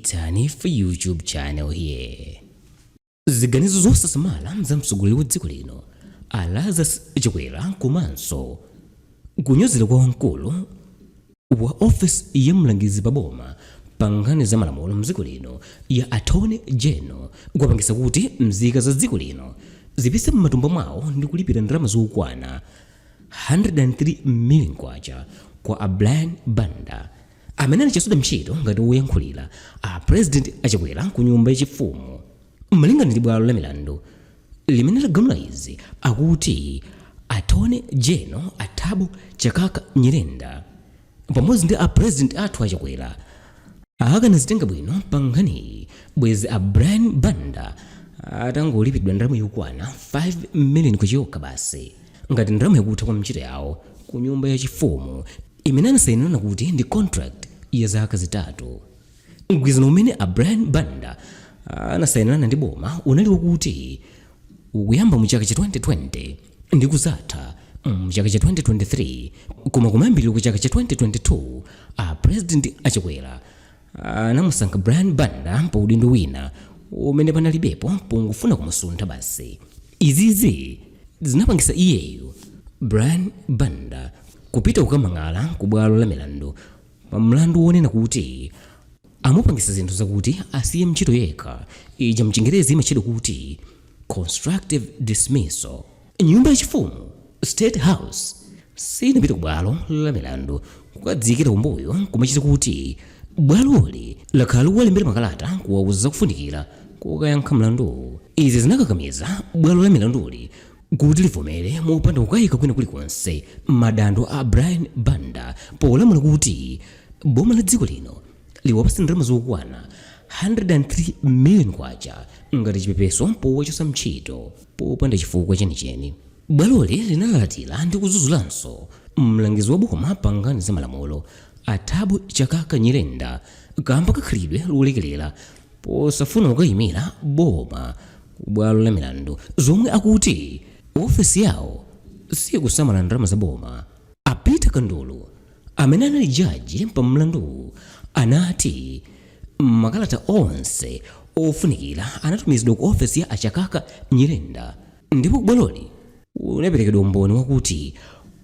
It's Hanifa YouTube channel here. Ziganizo zosasamala za mtsogoleri wa dziko lino a Lazarus Chakwera komanso kunyozera kwa wamkulu wa ofesi ya mlangizi pa boma pa nkhani za malamulo mdziko lino ya Attorney General kwapangisa kuti mzika za dziko lino zipise m'matumba mwawo ndi kulipira ndalama zokwana 103 million kwacha kwa a Brian Banda amene anachotsedwa ntchito ngati woyankhulira a President a Chakwera ku nyumba yachifumu. Malingana ndi bwalo la milandu limene lagamula izi, akuti Attorney General a Thabo Chakaka Nyirenda pamodzi ndi a President athu a Chakwera akanazitenga bwino pa nkhaniyi, bwezi a Brian Banda atangolipidwa ndalama yokwana 5 million kwacha yokha basi ngati ndalama yakutha kwa ntchito yawo ku nyumba yachifumu imene anasayinirana kuti ndi contract ya zaka 3. Mgwirizano umene a Brian Banda anasayinirana ndi boma unali wakuti ukuyamba mu chaka cha 2020 ndi kuzatha mu chaka cha 2023, koma kumayambiriro ku chaka cha 2022 a President a Chakwera anamusankha Brian Banda pa udindo wina umene panalibepo pongofuna kumusuntha basi. Izizi zinapangisa iyeyu Brian Banda kupita kukamang'ala ku bwalo la milandu pa mlandu wonena kuti amupangisa zinthu zakuti asiye ntchito yekha, ija mchingerezi imatchedwa kuti constructive dismissal. Nyumba yachifumu, State House, sinapita ku bwalo la milandu kukadziyikira kumbuyo kumachita kuti bwaloli lakhala likuwalembera makalata kuwauza zakufunikira kukayankha mlanduwu. Izi zinakakamiza bwalo la milanduli kuti livomere mopanda kukayika kwina kulikonse madando a Brian Banda polamula kuti boma la dziko lino liwapatse ndalama zokwana 103 million kwacha ngati chipepeso powachotsa ntchito popanda chifukwa chenicheni. Bwaloli linalalatira ndi kudzuzulanso mlangizi wa boma pa nkhani za malamulo a Thabo Chakaka Nyirenda kamba ka khalidwe lolekelera posafuna kukayimira boma ku bwalo la milandu zomwe akuti ofesi yawo sikusamala ndalama za boma. A Peter Kandulu amene anali jaji pa mlanduwu anati makalata onse ofunikira anatumizidwa ku ofesi ya a Chakaka Nyirenda ndipo kubwaloli unaperekedwa umboni wakuti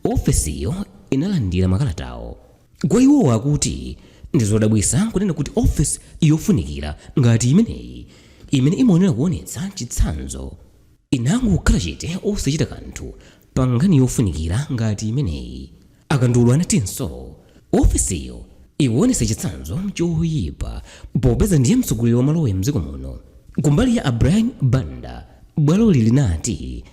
ofesiyo inalandira makalatawo. Kwa iwowa akuti ndi zodabwitsa kunena kuti ofesi yofunikira ngati imeneyi imene imaonera kuonetsa chitsanzo inangokhala chete osachita kanthu pa nkhani yofunikira ngati imeneyi. A Kandulu anatinso ofesiyo ikuonetsa chitsanzo choyipa popeza ndiye mtsogoleri wa maloya mdziko muno. Kumbali ya a Brian Banda, bwaloli linati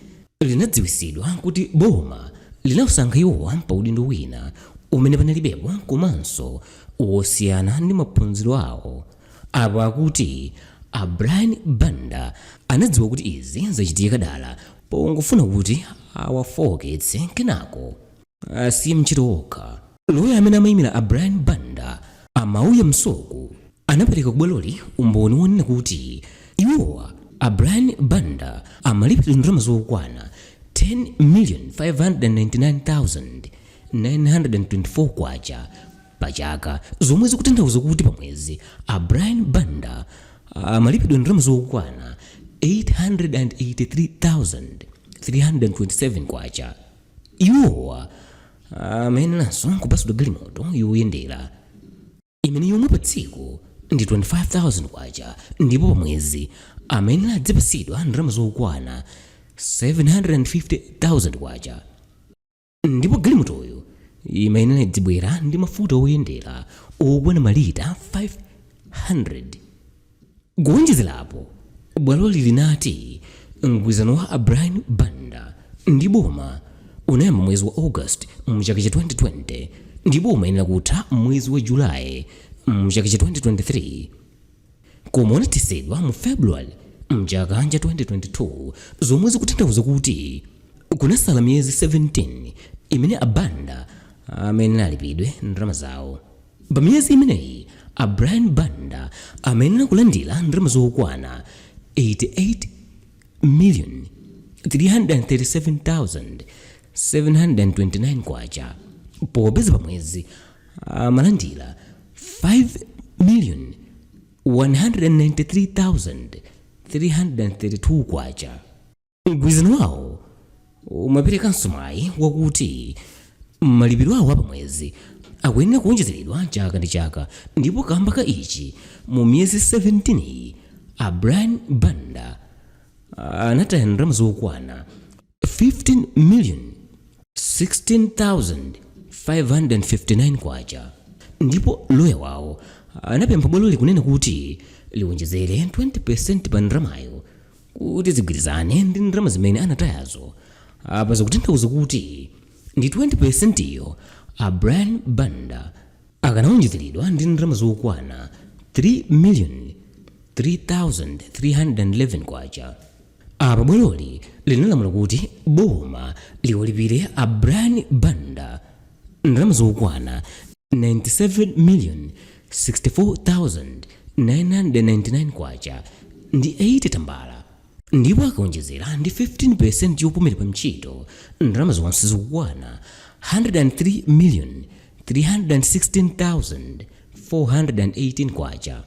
linadziwitsidwa kuti boma linawasankha iwowa pa udindo wina umene panalibepo komanso wosiyana ndi maphunziro awo. Apo akuti a Brian Banda anadziwa kuti izi zachitika dala pongofuna kuti awafooketse kenako asiye ntchito okha. Loya amene amayimira a Brian Banda, a Mauya Msoko, anapereka kubwaloli umboni wonena kuti iwowa a Brian Banda amalipidwa ndalama zokwana 10,599,924 kwacha pa chaka, zomwe zikutanthauza kuti pa mwezi a Brian Banda amalipidwa ndalama zokwana 883,327 kwacha. Iwowa amayeneranso kupatsidwa galimoto yoyendera imene yomwe pa tsiku ndi 25,000 kwacha ndipo pa mwezi amayenera adzipatsidwa ndalama zokwana 750,000 kwacha ndipo galimotoyo imayenera idzibwera ndi mafuta oyendera okwana malita 500. Kuwonjezera apo, bwaloli linati mgwirizano wa a Brian Banda ndi boma unayamba mwezi wa August mchaka cha 2020 ndipo umayenera kutha mwezi wa July mchaka cha 2023, koma unathetsedwa mu February mchaka cha 2022, zomwe zikutanthauza kuti kunasala miyezi 17 imene a Banda amayenera alipidwe ndalama zawo. Pa miyezi imeneyi a Brian Banda amayenera kulandira ndalama zokwana 88,337,729 kwacha popeza pa mwezi amalandira 5 million. 193,332 kwacha. Mgwirizano wawo umaperekanso mwayi wakuti malipiro awo apamwezi akuyenera kuwonjezeredwa chaka ndi chaka, ndipo kamba ka ichi mu miyezi 17 iyi a Brian Banda anataya ndalama zokwana 15 million 16,559 kwacha, ndipo loya wawo anapempha bwaloli kunena kuti liwonjezere 20% pa ndalamayo kuti zigwirizane ndi ndalama zimene anatayazo. Apa zikutanthauza kuti ndi 20% iyo a Brian Banda akanawonjezeredwa ndi ndalama zokwana 3 million 3,311 kwacha. Apa bwaloli linalamula kuti boma liwalipire a Brian Banda ndalama zokwana 97 million 64,999 kwacha ndi 80 tambala, ndipo akaonjezera ndi 15% yopumira pa ntchito, ndalama zonse zikukwana 103 million 316,418 kwacha.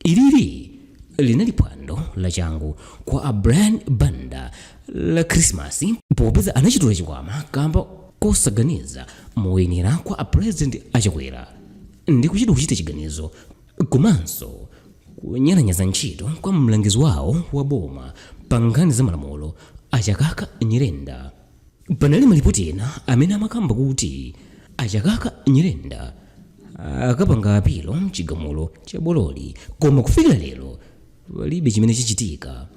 Ilili linali phwando lachangu kwa a Brian Banda la Khrisimasi, popeza anachitula chikwama kamba kosaganiza moyenera kwa a President Achakwera ndi kuchita kuchita chiganizo komanso kunyalanyaza ntchito kwa mlangizi wawo wa boma pa nkhani za malamulo, Achakaka Nyirenda. Panali malipoti ena amene amakamba kuti Achakaka Nyirenda akapanga apilo mchigamulo cha bwaloli, koma kufikira lero palibe chimene chichitika.